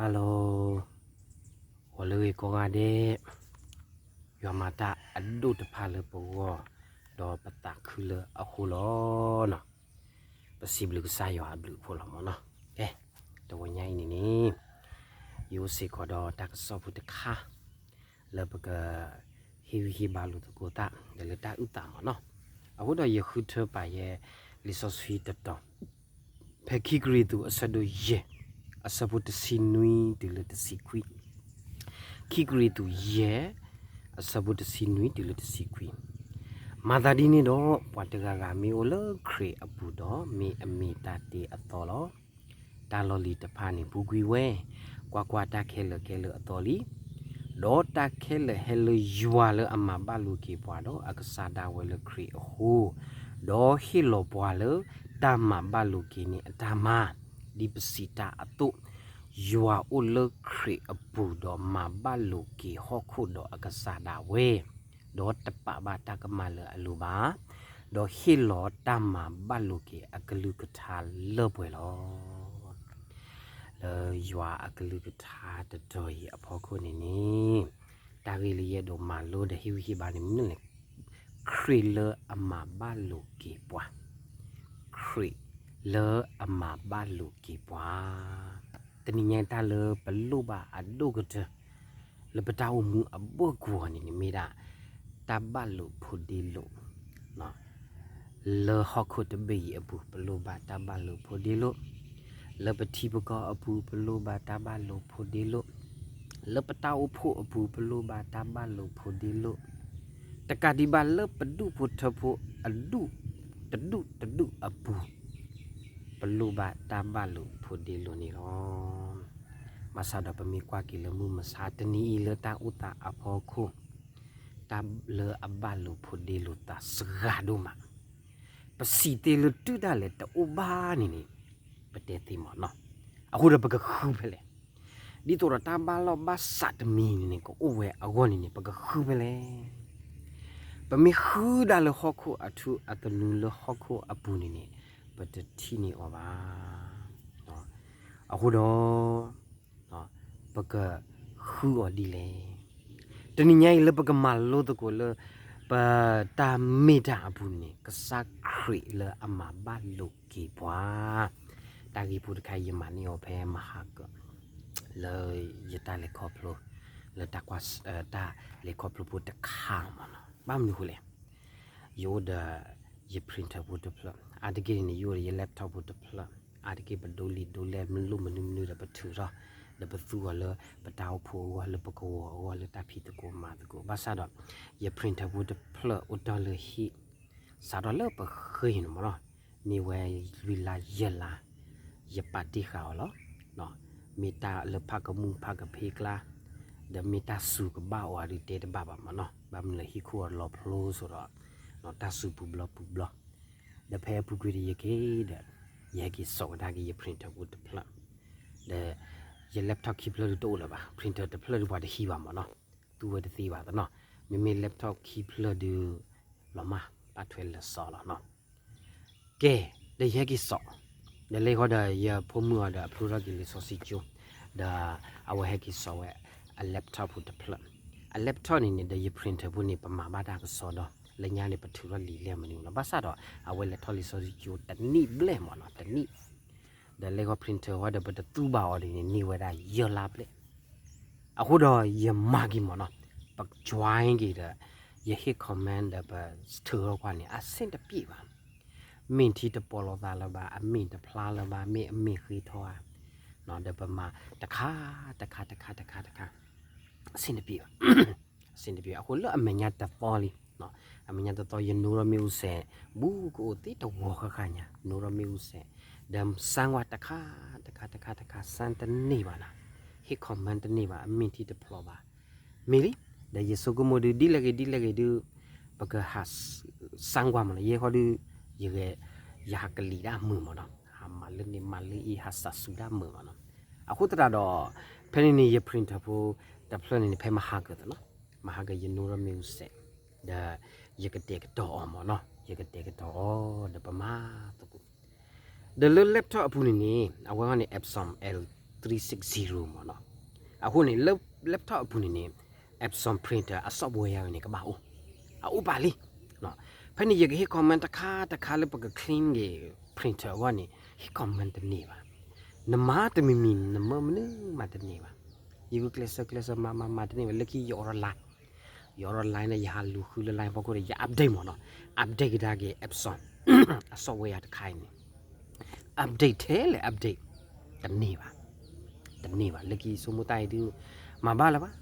Hello, ဂီၤလၢအဂ့ၤကိးဂၤဒဲး, ယွၤမၤတၢ်အဒိၣ်တဖၣ်လၢပဂီၢ်, ဒီးပသးခုလၢအဃိလီၤ. ပစံးဘျုးကစၢ်ယွၤအဘျုးအဖှိၣ်လီၤမ့ၢ်နီၤ. ကဲ, တဝီညါအံၤန့ၣ်န့ၣ်, ယအိၣ်စ့ၢ်ကီးဒီးတၢ်ကစီၣ်ဖိတခါ လၢပက ဟ့ၣ်ဂံၢ်ဟ့ၣ်ဘါလိာ်သကိးသး ဒီးလၢတၢ်အုၣ်သးမ့ၢ်နီၤ. အဃိဒီးယဃုထၢပာ်ယဲ လံာ်စီဆှံတတီၤ ဖဲခံကရံၣ်သူးအဆၢဒိၣ်ယဲၢ် အဆၢဖိတဆံနွံတုၤလၢတဆံခွံ, ခံကရံၣ်သူးယဲၢ် အဆၢဖိတဆံနွံတုၤလၢတဆံခွံ. မၤသးဒ်န့ၣ်ဒီး ပှၤတဂၤဂၤမ့ၢ်အိၣ်လၢခရံာ်အပူၤဒီး မ့ၢ်အမ့ၢ်တၢ်တ့အသီလီၤ. တၢ်လီၢ်လံၤတဖၣ်န့ၣ် ပူၤကွံာ်ဝဲ, ကွၢ်ကွၢ်, တၢ်ခဲလၢာ်ကဲလၢအသီလံ. ဒီးတၢ်ခဲလၢာ်ဟဲလၢယွၤလၢအမၤဘၣ်လိာ်က့ၤပှၤဒီးအကစၢ်ဒၣ်ဝဲလၢခရံာ်အဃိ, ဒီးဟ့ၣ်လီၤပှၤလၢတၢ်မၤဘၣ်လိာ်က့ၤန့ၣ်အတၢ်မၤ, ဒ်ပစံးတၢ်အသိး, ယွၤအိၣ်လၢခရံာ်အပူၤဒီးမၤဘၣ်လိာ်က့ၤဟီၣ်ခိၣ်ဒီးအကစၢ်ဒၣ်ဝဲ, ဒီးတပာ်ဘၣ်တၢ်ကမၣ်လၢအလိၤဘၣ်, ဒီးဟ့ၣ်လီၤတၢ်မၤဘၣ်လိာ်က့ၤအကလုၢ်ကထါလၢပှဲၤလီၤ. လၢယွၤအကလုၢ်ကထါတတီၤအံၤအဖီခိၣ်န့ၣ်န့ၣ်, တၢ်ဂ့ၢ်လၢယအဲၣ်ဒိးမၤလိဒီးဟ့ၣ်ဂံၢ်ဟ့ၣ်ဘါန့ၣ်မနုၤလဲၣ်, ခရံာ်လၢအမၤဘၣ်လိာ်က့ၤပှၤ, ခရံာ်လၢအမၤဘၣ်လိာ်က့ၤပှၤ. တနံၤညါတၢ်လၢပလိၣ်ဘၣ်အဒိၣ်ကတၢၢ် လၢပတၢ်အိၣ်မူအဘၢၣ်စၢၤန့ၣ်န့ၣ် မ့ၢ်ဒၣ် တၢ်ဘၣ်လိာ်ဖိးဒ့လိာ် လၢဟီၣ်ခိၣ်တဘ့ၣ်အံၤအပူၤ ပလိၣ်ဘၣ်တၢ်ဘၣ်လိာ်ဖိးဒ့လိာ်, လၢပထံပကီၢ်အပူၤ ပလိၣ်ဘၣ်တၢ်ဘၣ်လိာ်ဖိးဒ့လိာ်, လၢပတၢ်အိၣ်ဖှိၣ်အပူၤ ပလိၣ်ဘၣ်တၢ်ဘၣ်လိာ်ဖိးဒ့လိာ်, တကးဒံးဘၣ်လၢပဒူၣ်ဖိထၢဖိအဒူၣ်တဒူၣ်တဒူၣ်အပူၤ ပလိၣ်ဘၣ်တၢ်ဘၣ်လိာ်ဖိးဒ့လိာ်န့ၣ်လီၤ. ဘၣ်ဆၣ်ဒီးပမ့ၢ်ကွၢ်က့ၤလၢမုၢ်မဆါတနံၤအံၤလၢတၢ်အိၣ်သးအဖီခိၣ်, တၢ်လၢအဘၣ်လိာ်ဖိးဒ့လိာ်သးစှၤဒိၣ်မး, ပစံးသ့လၢတုၤဒၣ်လဲာ်တအိၣ်ဘၣ်န့ၣ်န့ၣ်, ပတဲသ့မ့ၢ်နီၤ, အဃိဒီးပကဃုဖဲလဲၣ်, ဒ်သိးဒီးတၢ်ဘၣ်လီၢ်ဘၣ်စးတမံၤန့ၣ်န့ၣ် ကအိၣ်ဝဲအဂီၢ်န့ၣ်န့ၣ် ပကဃုဖဲလဲၣ်. ပမ့ၢ်ဃုဒၣ်လၢဟီၣ်ခိၣ်အထူအသနူလၢဟီၣ်ခိၣ်အပူၤန့ၣ်န့ၣ် ပတထံၣ်န့ၢ်အီၤဘၣ်. အဃိဒီး ပကဃုအီၤဒ်လဲၣ်. တနံၤညါအံၤလၢပကမၤလိသကိးလၢ ပတၢ်မ့ၢ်တၢ်အပူၤန့ၣ် ကစၢ်ခရံာ်လၢအမၤဘၣ်လိာ်က့ၤပှၤ, တၢ်ဂ့ၢ်ဖိတခါအံၤ ယမၤန့ၢ်အီၤဖဲမဟါကၢ လၢယတၢ်လဲၤခီဖျိ လၢတၢ်ကွၢ် တၢ်လဲၤခီဖျိဖိတခါမ့ၢ်နီၤ. ဘၣ်မနုၤအဃိလဲၣ်, ယအိၣ်ဒီးယ printer ဖိတဖျၢၣ်, အါတက့ၢ်န့ၣ် ယအိၣ်ဒီးယ laptop ဖိတဖျၢၣ်, အါတက့ၢ်ပဒိးလံာ်ဒိးလဲၢ်မနုၤမနုၤမနုၤဒီးပထုးထီၣ်, ဒီးပသူအီၤလၢပတၢ်အိၣ်ဖှိၣ်အဂီၢ် လၢပကဝီၤအဂီၢ် လၢတၢ်ဖံးသကိးမၤသကိး, ဘၣ်ဆၣ်ဒီး ယ printer ဖိတဖျၢၣ်အိၣ်တ့ၢ်လၢဟံၣ် စးထီၣ်လၢပဃ့န့ၣ်မ့ၢ်နီၤ, မ့ၢ်ဝဲလွံၢ်လါယဲၢ်လါ ယပာ်တ့ၢ်ဃာ်အီၤလီၤ. မ့ၢ်တၢ်လၢဖးကမူၣ်ဖးကဖ့ကျါ, ဒီးမ့ၢ်တၢ်စူၤကဘၣ်အီၤဒုးတဲတဘၣ်ဘၣ်မ့ၢ်နီၤ, ဘၣ်မနုၤလဲၣ်ဟံၣ်ခိၣ်အီၤလီၤဖျိစိဒီး တၢ်စူၤပူၤဘျီပူၤဘျီ, ဒီးဖဲအပူၤကွံာ်ဒီးယက့ၤဒီး ယဟဲက့ၤစိာ်ကဒါက့ၤယ printer ဖိတဖျၢၣ်, ဒီး ယ laptop ခံဖျၢၣ်ဒုးတအိၣ်လၢၤဘၣ်, printer တဖျၢၣ်ဒုးပှၤတဟံးဘၣ်မ့ၢ်နီၤ, သူဝဲတသ့ဘၣ်သနီၤ, မ့မ့ၢ် laptop ခံဖျၢၣ်ဒုး လီၤမၢ် ဘၣ်ထွဲလၢာ်စီလီၤနီၤ. ကဲ, ဒီးယဟဲက့ၤစိာ်, ဒီးလဲၤဃီဒီးယဖိမုၣ်အီၤဒီးအဖျိထီၣ်က့ၤလံာ်စီဆှံကၠိ, ဒီးအဝဲဟဲက့ၤစိာ်ဝဲအ laptop ဖိတဖျၢၣ်, အ laptop န့ၣ်န့ၣ် ဒီးယ printer ဖိန့ၣ် ပမၤဘၣ်တၢ်ကစီဒီ, လၢညါန့ၣ် ပထုးထီၣ်လံာ်လဲၢ်မနုၤနီၤ, ဘၣ်ဆၣ်ဒီး အဝဲလဲၤထီၣ်လံာ်စီဆှံကၠိတနံၣ်ဘျဲၣ်မ့ၢ်နီၤ, တနံၣ် ဒီးလဲၤဃီ printer ဃီဒီး ပတသူဘၣ်အီၤဒ်န့ၣ် န့ၢ်ဝဲဒၣ်ယဲၢ်လါဘျဲၣ်, အဃိဒီးယမၤက့ၤမ့ၢ်နီၤ, ပ join က့ၤဒီး ယဟ့ၣ် comment ဒီးပထုးထီၣ်ကွၢ်န့ၣ် အဆင်တပြေးဘၣ်, မ့ၢ်ထံတပိာ်လိာ်သးလၢၤဘၣ်, အမ့ၢ်တဖျါလၢၤဘၣ်, မ့ၢ်အမ့ၢ်ဃ့ထီဧါ, ဒီးပမၤတခါတခါတခါတခါတခါ, အဆင်တပြေးဘၣ် အဆင်တပြေးဘၣ်, အဃိလၢအမဲာ်ညါတသီလံ, အမဲာ်ညါတသီ ယနိထီၣ်မ့ၣ်အူစဲး, ဘူးကအိၣ်သ့တဝီၤဃၣ်ဃၣ်ညါ, နိထီၣ်မ့ၣ်အူစဲး, ဒီးစမ်းကွၢ်တခါတခါတခါတခါ စမ်းတန့ၢ်ဘၣ်နၤ, ဟ့ၣ် comment တန့ၢ်ဘၣ်, အမ့ၢ်ထံတဖျါဘၣ်, မ့ၢ်လံ, ဒီးယဆိကမိၣ်ဒုး ဒ်လဲၣ်ဂ့ၤဒ်လဲၣ်ဂ့ၤဒုး ပကဟး စမ်းကွၢ်မ့ၢ်နီၤ, ယဲဃီဒုး ယဂဲၤ ယဟးကလံၤဒၣ်မုာ်မ့ၢ်နီၤ, ဟးမၤလၢန့ၣ်မၤလၢအံၤ ဟးစးစူၤဒၣ်မုာ်မ့ၢ်နီၤ, အဃိသတးဒီး ဖဲန့ၣ်န့ၣ် ယ printer ဖိတဖျၢၣ်န့ၣ်န့ၣ် ဖဲမဟါကၢၤသနီၤ, မဟါကၢၤယနိထီၣ်မ့ၣ်အူစဲး, ဒီးယကတဲာ်ကတီၤအီၤမ့ၢ်နီၤ, ယကတဲာ်ကတီၤအီၤ ဒီးပမၤသကိး ဒီးလၢ laptop အပူၤန့ၣ်န့ၣ် အဝဲဃီန့ၣ် Epson L three three six zero မ့ၢ်နီၤ. အဃိန့ၣ် လၢ laptop အပူၤန့ၣ်န့ၣ် Epson printer အ software န့ၣ် ကဘၣ်အိၣ်, အအိၣ်ပာ်လံ. ဖဲန့ၣ် ယကဟ့ၣ် comment တခါတခါလၢပက clean က့ၤ printer အဂီၢ်န့ၣ် ဟ့ၣ် comment တန့ၢ်ဘၣ်. နမၤတမံၤမံၤ နမၢမနုၤမးတန့ၢ်ဘၣ်. ယဂုာ်ကျဲးစၢးကျဲးစၢးမၤမၤမၤတန့ၢ်ဘၣ်. လၢခံယအိးထီၣ် line, ယအိးထီၣ် line န့ၣ် ယဟးလူၤဃုလၢ line ဖီခိၣ်ဒီး ယ update မ့ၢ်နီၤ. update ကဒါက့ၤ Epson အ software တခါအံၤန့ၣ် update ထဲလဲၣ် update တန့ၢ်ဘၣ်, တန့ၢ်ဘၣ်. လၢခံဆိကမိၣ်တၢ်အံၤဒုး မၤဘၣ်လၢၤဘၣ်.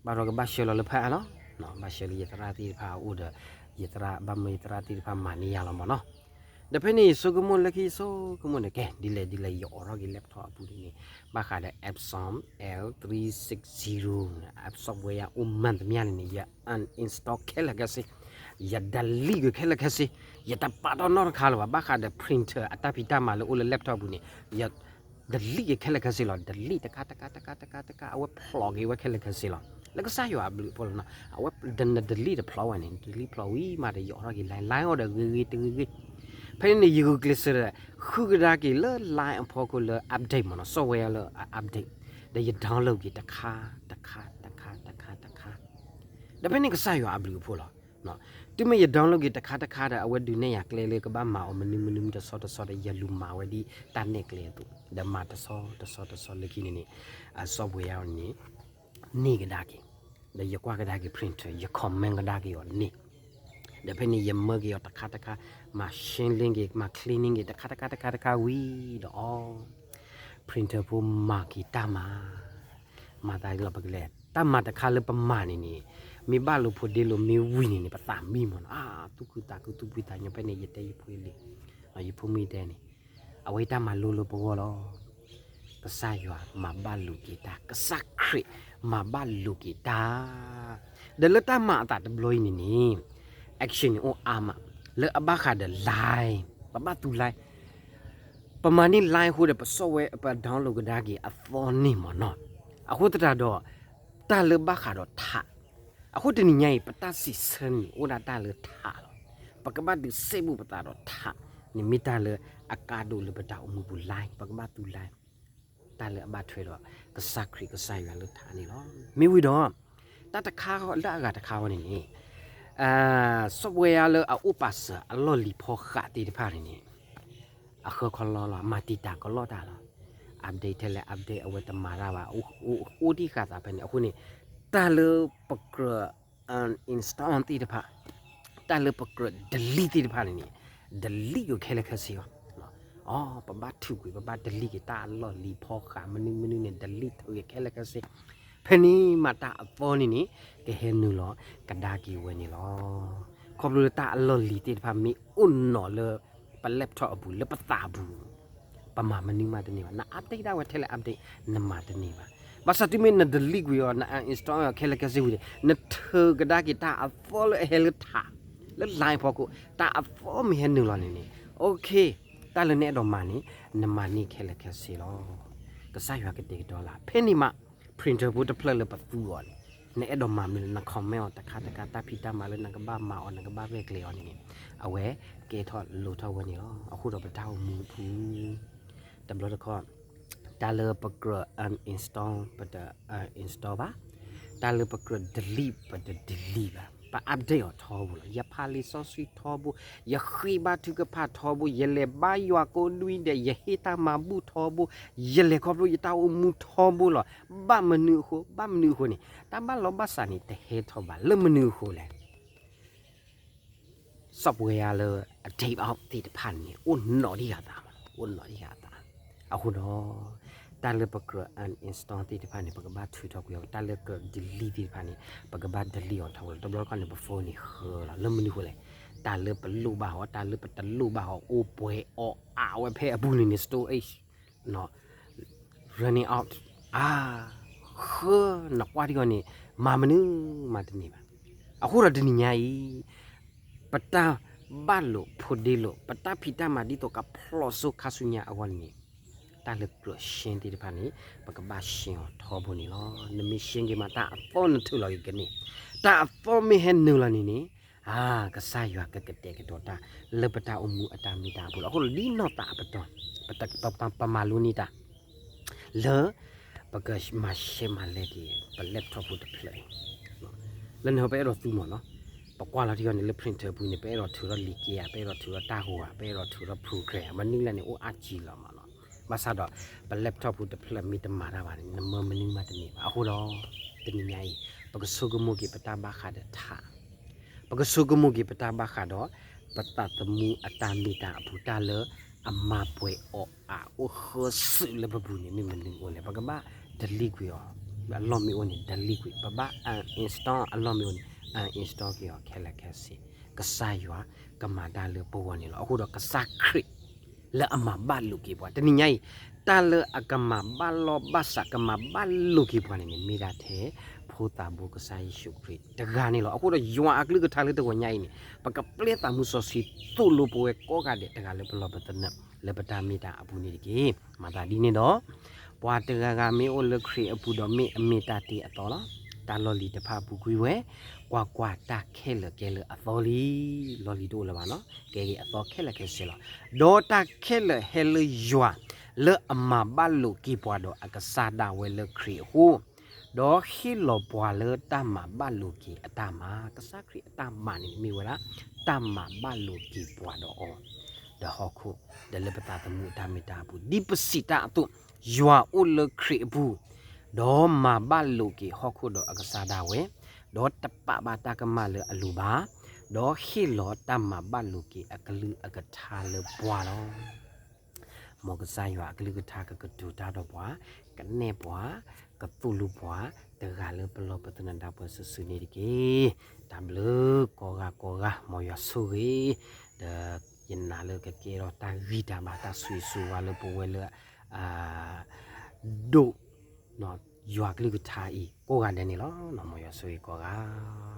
ဘၣ်ဒီးကဘၣ်ဆှၢလီၤလၢဖၣ်အါလီၤ. ဘၣ်ဆှၢလၢယသရၣ်သ့ၣ်တဖၣ်အအိၣ်ဒီး ယသရၣ် ဘၣ်မၢယသရၣ်သ့ၣ်တဖၣ်မၤန့ၢ်ယၤလီၤမ့ၢ်နီၤ. ဒီးဖဲန့ၣ် ယဆိကမိၣ်လၢခံဆိကမိၣ်န့ၣ် ကဲ ဒ်လဲၣ်ဒ်လဲၣ် ယအိးထီၣ်က့ၤ laptop အပူၤန့ၣ် ဘၣ်ဃးဒီး Epson L three six zero န့ၣ် အ software အိၣ်မၤသမျၣ်န့ၣ်န့ၣ် ယ uninstall ခဲလၢာ်ခဲဆ့, ယ delete က့ၤခဲလၢာ်ခဲဆ့, ယတပာ်ထီၣ်နီတခါလၢၤဘၣ်. ဘၣ်ဃးဒီး printer အတၢ်ဖံးတၢ်မၤလၢအိၣ်လၢ laptop ပူၤန့ၣ် ယ delete က့ၤခဲလၢာ်ခဲဆ့လီၤ. delete တခါတခါတခါတခါတခါ အဝဲဖျိးက့ၤဝဲခဲလၢာ်ခဲဆ့လီၤ. လၢကစၢ်ယွၤအဘျုးအဖှိၣ်လီၤနီၤ. အဝဲ န delete တဖျိးဝဲန့ၣ် delete ဖျိးဝံၤမးဒီး ယအိးထီၣ်က့ၤ line, line အီၤဒီး ဂ့ၤဂ့ၤတဂ့ၤဂ့ၤ. ဖဲန့ၣ်န့ၣ် ယဂုာ်ကျဲးစၢးဒီး ဃုကဒါက့ၤလၢ line အဖီခိၣ်လၢ update မ့ၢ်နီၤ, software လၢ update ဒီး ယ download က့ၤတခါ တခါ တခါ တခါ တခါ ဒီးဖဲန့ၣ်ကစၢ်ယွၤအဘျုးအဖှိၣ်လီၤ. တုၤမ့ၢ်ယ download က့ၤတခါတခါဒီး အဝဲဒုးနဲၣ်ယၤကျဲလၢကဘၣ်မၤအီၤမနုၤမနုၤမတဆီတဆီဒီး ယလူၤမၤဝဲဒ်တၢ်နဲၣ်ကျဲအသိး ဒီးမၤတဆီတဆီလၢခံန့ၣ်န့ၣ် အ software အံၤန့ၣ် န့ၢ်ကဒါက့ၤ, ဒီးယကွၢ်ကဒါက့ၤ printer, ယ comment ကဒါက့ၤအီၤန့ၣ်, ဒီးဖဲန့ၣ်ယမၢက့ၤအီၤတခါတခါ, မၤ shine က့ၤ, မၤ cleaning က့ၤ တခါတခါတခါတခါဝံၤဒီးအီၤ printer ဖိမၤက့ၤတၢ်မၤ, မၤသးဒ်လီၤ ပကလဲၤ တၢ်မၤတခါလၢပမၤန့ၣ်န့ၣ် မ့ၢ်ဘၣ်လိာ်ဖိးဒ့လိာ်မ့ၢ်ဝံၤန့ၣ်န့ၣ် ပသးမံမ့ၢ်နီၤ, သူၣ်ခုသးခုသူၣ်ဖှံသးညီ. ဖဲန့ၣ်ယတဲယဖိလံၤ, ယဖိမုၣ်တဲန့ၣ် အဝဲတၢ်မၤလိလၢပဂီၢ်လီၤ. ကစၢ်ယွၤမၤဘၣ်လိာ်က့ၤတၢ်, ကစၢ်ခရံာ်မၤဘၣ်လိာ်က့ၤတၢ်, ဒီးလၢတၢ်မၤအသးတဘျီအံၤန့ၣ်န့ၣ် action န့ၣ်အိၣ်အါမး, လၢအဘၣ်ဃးဒီး line, ပဘၣ်သူ line, ပမၤန့ၢ် line အဃိဒီး ပ software ပ download ကဒါက့ၤအသီန့ၣ်မ့ၢ်နီၤ. အဃိသတးဒီး တၢ်လၢဘၣ်ဃးဒီးထး, အဃိတနံၤညါအံၤ ပတၢ်စံးဆၢန့ၣ် အိၣ်ဒၣ်တၢ်လၢထးလီၤ. ပကဘၣ်ဒုးစဲဘူးပသးဒီးထး, န့ၣ်မ့ၢ်တၢ်လၢအကါဒိၣ်လၢပတၢ်အိၣ်မူပူၤ line, ပကဘၣ်သူ line, တၢ်လၢအဘၣ်ထွဲဒီး ကစၢ်ခရံာ်ကစၢ်ယွၤလၢထးန့ၣ်လီၤ. မ့ၢ်ဝံၤဒီး တၢ်တခါလၢအဂၤတခါဝဲန့ၣ်န့ၣ် software လၢအအိၣ်ပာ်စၢၤအလီၢ်လံၤဖီဃးသ့ၣ်တဖၣ်န့ၣ်န့ၣ် အဃၢခီလီလီၤ, မၤတံာ်တာ်ကလီတၢ်လီၤ. update ထဲလဲၣ် update အဝဲတမၤတၢ်ဘၣ်, အိၣ်တံၢ်ဃာ်သးဖဲန့ၣ်. အဃိန့ၣ် တၢ်လၢပကြၢး uninstall သ့ၣ်တဖၣ်, တၢ်လၢပကြၢး delete သ့ၣ်တဖၣ်န့ၣ်န့ၣ် delete က့ၤခဲလၢာ်ခဲဆ့လီၤ. အ ပဘၣ်ထုးကွံာ်, ပဘၣ် delete က့ၤ တၢ်အလီၢ်လံၤဖီဃးမနုၤမနုၤန့ၣ် delete ထုးက့ၤခဲလၢာ်ခဲဆ့. ဖဲန့ၣ်မးတၢ်အသီန့ၣ်န့ၣ် ကဟဲနုာ်လီၤကဒါက့ၤဝဲန့ၣ်လီၤ. ခီဖျိလၢတၢ်အလီၢ်လံၤသ့ၣ်တဖၣ်မ့ၢ်အိၣ်နီၤလၢ ပ laptop အပူၤ လၢပသးအပူၤ ပမၤမနုၤမးတန့ၢ်ဘၣ်. န update ဒၣ်ဝဲထဲလဲၣ် update နမၤတန့ၢ်ဘၣ်. ဘၣ်ဆၣ်တုၤမ့ၢ်န delete ကွံာ်အီၤ န uninstall အီၤခဲလၢာ်ခဲဆ့ဝံၤန့ၣ် နထုးကဒါက့ၤတၢ်အသီလၢအဟဲလၢထး လၢ line ဖီခိၣ် တၢ်အသီမ့ၢ်ဟဲနုာ်လီၤန့ၣ်န့ၣ် okay တၢ်လၢနအဲၣ်ဒိးမၤန့ၣ် နမၤန့ၢ်ခဲလၢာ်ခဲဆ့လီၤ. ကစၢ်ယွၤကတဲာ်ကတီၤလၢ ဖဲန့ၣ်မး printer ဖိတဖျၢၣ်လၢပသူအီၤန့ၣ် နအဲၣ်ဒိးမၤမနုၤလဲၣ် န comment အီၤတခါတခါ တၢ်ဖံးတၢ်မၤလၢနကဘၣ်မၤအီၤ နကဘၣ်ရဲၣ်ကျဲၤအီၤန့ၣ်န့ၣ် အဝဲကဲထီၣ်လိၣ်ထီၣ်ဝဲန့ၣ်လီၤ. အဃိဒီးပတၢ်အိၣ်မူအပူၤ တဘျီတခီၣ် တၢ်လၢပကြၢး uninstall ပတ uninstall ဘၣ်, တၢ်လၢပကြၢး delete ပတ delete ဘၣ်. ပ update အီၤထီဘိလီၤ. ယဖးလံာ်စီဆှံထီဘိ, ယဃ့ဘါထုကဖၣ်ထီဘိ, ယလဲၤဘါယွၤကိးနွံဒဲး, ယဟ့ၣ်တၢ်မၤဘူၣ်ထီဘိ, ယလဲၤခီဖျိယတၢ်အိၣ်မူထီဘိလီၤ. ဘၣ်မနုၤအဃိ, ဘၣ်မနုၤအဃိန့ၣ် တၢ်ဘၣ်လီၤဘၣ်စးန့ၣ် တဟဲထီၣ်ဘၣ်. လၢမနုၤအဃိလဲၣ် software လၢအ update သ့ၣ်တဖၣ်န့ၣ် အိၣ်နီၤဒံးဂၤသး, အိၣ်နီၤဒံးဂၤသး. အဃိဒီး တၢ်လၢပကြၢး uninstall သ့ၣ်တဖၣ်န့ၣ် ပကဘၣ်ထုးထီၣ်ကွံာ်အီၤ, တၢ်လၢကြၢး delete သ့ၣ်တဖၣ်န့ၣ် ပကဘၣ် delete အီၤထီဘိလီၤ. တဘျီတခီၣ်န့ၣ် ပ phone န့ၣ်ဃၢလီၤ. လၢမနုၤအဃိလဲၣ်, တၢ်လၢပလိၣ်ဘၣ်အီၤ, တၢ်လၢပတလိၣ်ဘၣ်အီၤ အိၣ်ပှဲၤအီၣ်အါဝဲဖဲအပူၤန့ၣ်န့ၣ် storage running out အါ, ဃၢ နကွၢ်ထံအီၤန့ၣ် မၤမနုၤမးတန့ၢ်ဘၣ်. အဃိဒီးတနံၤညါအံၤ ပတၢ်ဘၣ်လိာ်ဖိးဒ့လိာ် ပတၢ်ဖံးတၢ်မၤဒ်သိးကဖျိးစိခါဆူညါအဂီၢ်န့ၣ် တၢ်လၢကြၢး share သ့ၣ်တဖၣ်န့ၣ် ပကဘၣ် share အီၤထီဘိန့ၣ်လီၤ. နမ့ၢ် share က့ၤမး တၢ်အသီနထုးလီၤက့ၤကန့ၢ်, တၢ်အသီမ့ၢ်ဟဲနုာ်လီၤန့ၣ်န့ၣ် အါ ကစၢ်ယွၤကကတဲာ်ကတီၤတၢ် လၢပတၢ်အိၣ်မူအတၢ်မ့ၢ်တၢ်အပူၤလီၤ. အဃိဒီးဒ်နီၢ်သးအပတီၢ် ပမၤလိန့ၢ်တၢ် လၢ ပကမၤရှဲမၤလဲက့ၤ ပ laptop ဖိတဖျၢၣ်အံၤ လၢန့ၣ်ဟီ ပအဲၣ်ဒိးသူမ့ၢ်နီၤ, ပကွၢ်လီၤထံအီၤန့ၣ် လၢ printer ပူၤန့ၣ် ပအဲၣ်ဒိးထုးထီၣ်လံာ်က့ဧါ, ပအဲၣ်ဒိးထုးထီၣ်တၢ်ဂီၤဧါ, ပအဲၣ်ဒိးထုးထီၣ် program မနုၤလဲၣ်န့ၣ် အိၣ်အါကံလီၤမ့ၢ်နီၤ. ဘၣ်ဆၣ်ဒီး ပ laptop ဖိတဖျၢၣ်မ့ၢ်တမၤတၢ်ဘၣ်န့ၣ် နမၢမနုၤမးတန့ၢ်ဘၣ်. အဃိဒီး တနံၤညါအံၤ ပကဆိကမိၣ်က့ၤပတၢ်ဘၣ်ဃးဒီးထး ပကဆိကမိၣ်က့ၤပတၢ်ဘၣ်ဃးဒီး ပသးသမူအတၢ်မ့ၢ်တၢ်အပူၤ တၢ်လၢအမၤပှဲၤအီၤအအိၣ်ဃၢၤစုာ်လၢပပူၤန့ၣ် မ့ၢ်မနုၤအိၣ်လဲၣ်. ပကဘၣ် delete ကွံာ်အီၤ, အလီၢ်မ့ၢ်အိၣ်န့ၣ် delete ကွံာ်, ပဘၣ် uninstall အလီၢ်မ့ၢ်အိၣ်န့ၣ် uninstall က့ၤအီၤခဲလၢာ်ခဲဆ့, ကစၢ်ယွၤကမၤတၢ်လၢပဂီၢ်န့ၣ်လီၤ. အဃိဒီးကစၢ်ခရံာ် လၢအမၤဘၣ်လိာ်က့ၤပှၤ တနံၤညါအံၤ တၢ်လၢအကမၤဘၣ်လီၢ်ဘၣ်စး ကမၤဘၣ်လိာ်က့ၤပှၤန့ၣ်န့ၣ် မ့ၢ်ဒၣ်ထဲဖိသးဘိကစၢ်ယ့ၣ်ၡူးခရံာ်တဂၤန့ၣ်လီၤ. အဃိဒီးယွၤအကလုၢ်ကထါလၢတဂီၤညါအံၤန့ၣ် ပကပျဲသးမူစီဆှံသိၣ်လိပဝဲကိးဂၤဒဲးတဂၤလၢပလီၢ်ပသနၢၣ် လၢပတၢ်မ့ၢ်တၢ်အပူၤန့ၣ်တက့ၢ်. မၤသးဒ်န့ၣ်ဒီး ပှၤတဂၤဂၤမ့ၢ်အိၣ်လၢခရံာ်အပူၤဒီးမ့ၢ်အမ့ၢ်တၢ်တ့အသီလီၤ. တၢ်လီၢ်လံၤတဖၣ်ပူၤကွံာ်ဝဲ, ကွၢ်ကွၢ်, တၢ်ခဲလၢာ်ကဲလၢအသီလံ. လီၢ်လံၤတအိၣ်လၢၤဘၣ်နီၤ, ကဲဂ့ၤအသီခဲလၢာ်ခဲဆ့လီၤ. ဒီးတၢ်ခဲလၢာ်ဟဲလၢယွၤ လၢအမၤဘၣ်လိာ်က့ၤပှၤဒီးအကစၢ်ဒၣ်ဝဲလၢခရံာ်အဃိ, ဒီးဟ့ၣ်လီၤပှၤလၢတၢ်မၤဘၣ်လိာ်က့ၤအတၢ်မၤ, ကစၢ်ခရံာ်အတၢ်မၤန့ၣ်မ့ၢ်ဝဲဒၣ် တၢ်မၤဘၣ်လိာ်က့ၤပှၤဒီးအီၤ ဒီးဟီၣ်ခိၣ် ဒီးလၢပသးသမူအတၢ်မ့ၢ်တၢ်အပူၤ ဒ်ပစံးတၢ်အသိး, ယွၤအိၣ်လၢခရံာ်အပူၤ, ဒီးမၤဘၣ်လိာ်က့ၤဟီၣ်ခိၣ်ဒီးအကစၢ်ဒၣ်ဝဲ, ဒီးတပာ်ဘၣ်တၢ်ကမၣ်လၢအလိၤဘၣ်, ဒီးဟ့ၣ်လီၤတၢ်မၤဘၣ်လိာ်က့ၤအကလုၢ်အကထါလၢပှၤလီၤ. မ်ကစၢ်ယွၤအကလုၢ်ကထါကကတိၤတၢ်ဒီးပှၤ, ကနဲၣ်ပှၤ, ကသိၣ်လိပှၤ, တဂၤလၢပလီၢ်ပသနၢၣ်ဒၣ်ပှၤစုာ်စုာ်န့ၣ်တက့ၢ်. တၢ်ဘျုးကိးဂၤကိးဂၤ မ်ယွၤဆိၣ်ဂ့ၤ, ဒီးယနာ်လၢကကဲထီၣ်တၢ်ဂံၢ်တၢ်ဘါ တၢ်ဆိၣ်ဂ့ၤဆိၣ်ဝါလၢပဝဲလၢ ဒိၣ် ယွၤကလုၢ်ကထါအံၤကိးဂၤဒဲးန့ၣ်လီၤ. မ်ယွၤဆိၣ်ဂ့ၤကိးဂၤ